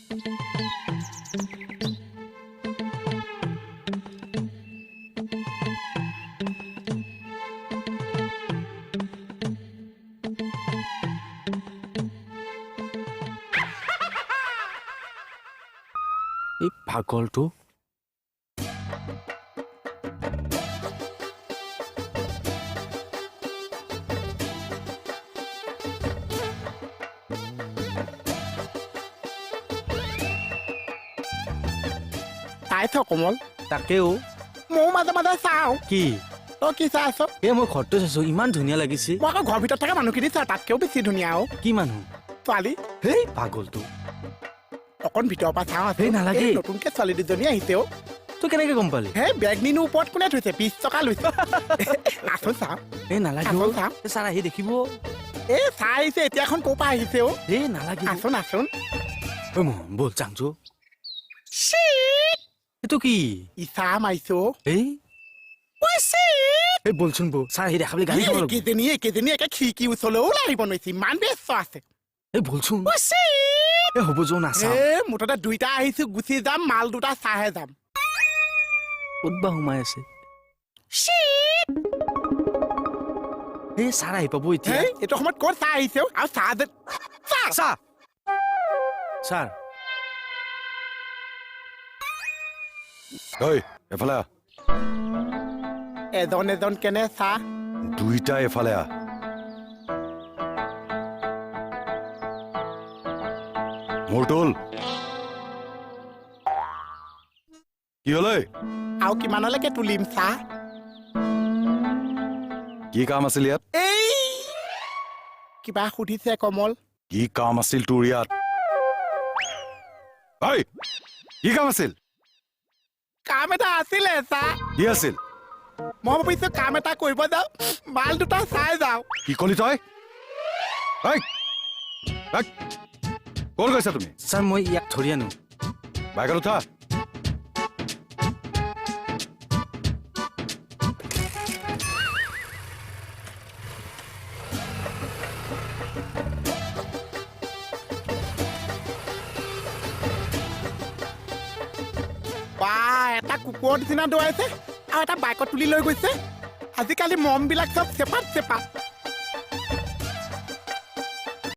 এই পাগলটো। চাইছ কমল? তাকেও ময়ো মাজে মাজে চাওঁ। কি? তই কি চাই আছ? এই মই ঘৰটো চাইছো, ইমান ধুনীয়া লাগিছে। মই আকৌ ঘৰৰ ভিতৰত থকা মানুহখিনি চাওঁ, তাতকেও বেছি ধুনীয়া। আৰু কি মানুহ? ছোৱালী। হেই পাগলটো, অকণ ভিতৰৰ পৰা চাওঁ। হেই, নালাগে। নতুনকে ছোৱালী দুজনী আহিছে অ'। তই কেনেকে গম পালি? হে বেগ নিনো ওপৰত কোনে থৈছে? 20 টকা লৈছে। আচোন চাওঁ। এই নালাগে। আচোন চাওঁ। ছাৰ আহি দেখিব। এই চাই আহিছে, এতিয়াখন ক'ৰ পৰা আহিছে অ'? এই নালাগে। আচোন আচোন। ঐ মোহন, ব'ল যাওঁ। এইটো কি? ইচা মাৰিছো। এই এই বলচোন বৌ, ছাৰ আহি দেখা পালে গালি খাব লাগিব। এইকেইজনী এইকেইজনী একে খিৰিকী ওচৰলৈও ওলাই আহিব নোৱাৰিছে, ইমান ব্যস্ত আছে। এই বলচোন। এই হ'ব যোৱা, নাচাওঁ। এ মুঠতে দুইটা আহিছো, গুচি যাম, মাল দুটা চাহে যাম। ক'ত বা সোমাই আছে? এই ছাৰ আহি পাব এতিয়া। এইটো সময়ত ক'ত চাহ আহিছে আৰু? চাহ যে চাহ ছাৰ। ঐ এফালে আহ। এজন এজন কেনে চাহ? দুইটা এফালে আহ। মোৰ তোল কি হ'ল? আৰু কিমানলৈকে তুলিম চাহ? কি কাম আছিল ইয়াত? এই কিবা সুধিছে কমল। কি কাম আছিল তোৰ ইয়াত? ঐ কি কাম আছিল? কাম এটা আছিলে চাহ। কি আছিল? মই ভাবিছো কাম এটা কৰিব যাওঁ, মাল দুটা চাই যাওঁ। কি কলি তই? ক'ত গৈছা তুমি? ছাৰ মই ইয়াক ধৰি আনো। বাইকত উঠা। বা এটা কুকুৰৰ নিচিনা দৌৰাইছে আৰু এটা বাইকত তুলি লৈ গৈছে। আজিকালি মমবিলাক চব চেপাত চেপাত।